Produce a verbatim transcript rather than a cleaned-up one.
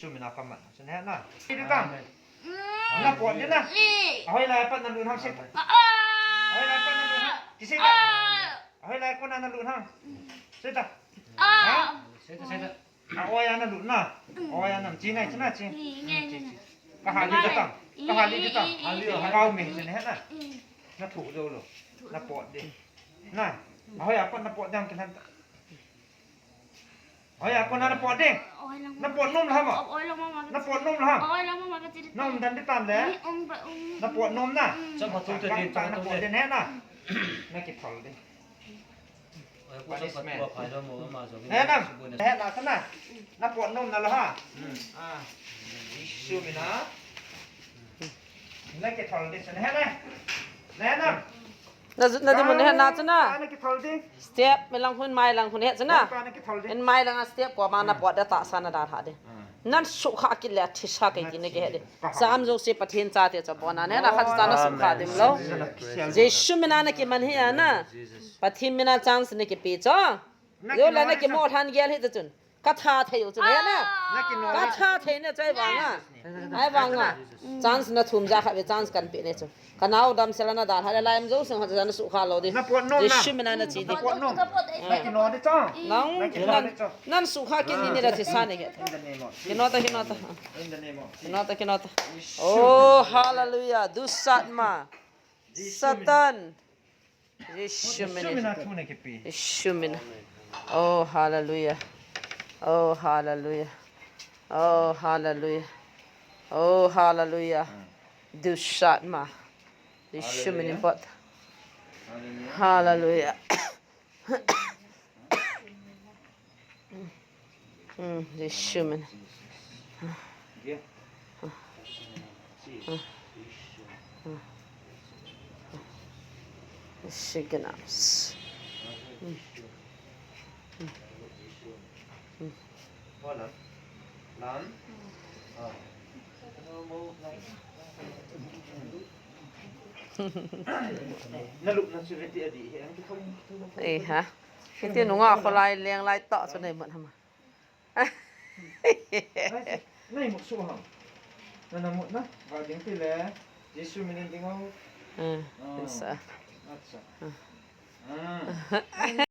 Jesu mina kamat. Sene na. Iti tang. Na pot di na. Ahoi lai pat na lut ham se. Ahoi lai pat na lut ham. Kisi na. Ahoi lai kona na lut ham. Seta. Ha? Seta, seta. A, oya na lut na. Oya na chi nai chi na chi. Kahali ka tang. Kahali ka tang. Kau mi sene na. Na thu jo lo. Na pot di. Na. Ahoi a pat na pot dang kilan ta. Ahoi a kona na pot di. Na pot nom la ma. Na pot nom la. Na um dan di tan le. Na pot nom na. Sa ma tu te di, sa ma tu te. Na pot di ne na. Na ki thol di. Punishment. He nam, he na sana. Na pot nom na la ha. Ah. Jesu mina. Na ki thol di sana he na. Na he nam. Na, na di mun he na sana. Na ki thol di. Step, mi lang hun mai lang hun he sana. Na ki thol di. In mai lang a step ko ma na pot da ta sana da ha di. Nan sukha kit le thisa kei ti na ke he di. Sam jo se Pathen chate cha bona ne na khat cha na sukha dim lo. Jesu mina na kiman hi a na. Pathen mina chance na kipe cho. Yo la na kimo than gel hi ta chun. Ka tha thei u chun he na. Ka tha thei na chai vanga. Ai vanga. Chance na thum ja kha ve chance kan pe ne chu. Ka nau dam sela na dan ha le lai am jo seng ha cha na sukha lo di. Na pot nom na. Jesu mina na chi di. Na pot nom. Na ki no di cho. Nang, nan, nan sukha kit ni ni la thisa ne ke. In the name of Jesus. Ki no ta, ki no ta. In the name of Jesus. Ki no ta, ki no ta. Oh, hallelujah. Dusatma. Satan. Jesu mina. Jesu mina thu na kipe. Jesu mina. Oh, hallelujah. Oh, hallelujah. Oh, hallelujah. Oh, hallelujah. Dusatma. Jesu mina pot. Hallelujah. Hmm, Jesu mina. Jesu mina. Na lupna chu veti a di he, ang kitho, kitho, kitho. Eh, ha? Kiti nunga kholai leng lai to chu nei mun hama. Nei mut su ham. Na na mut na, va ding ti le. Jesu mina ding ho. Hmm, sa. Acha. Ah.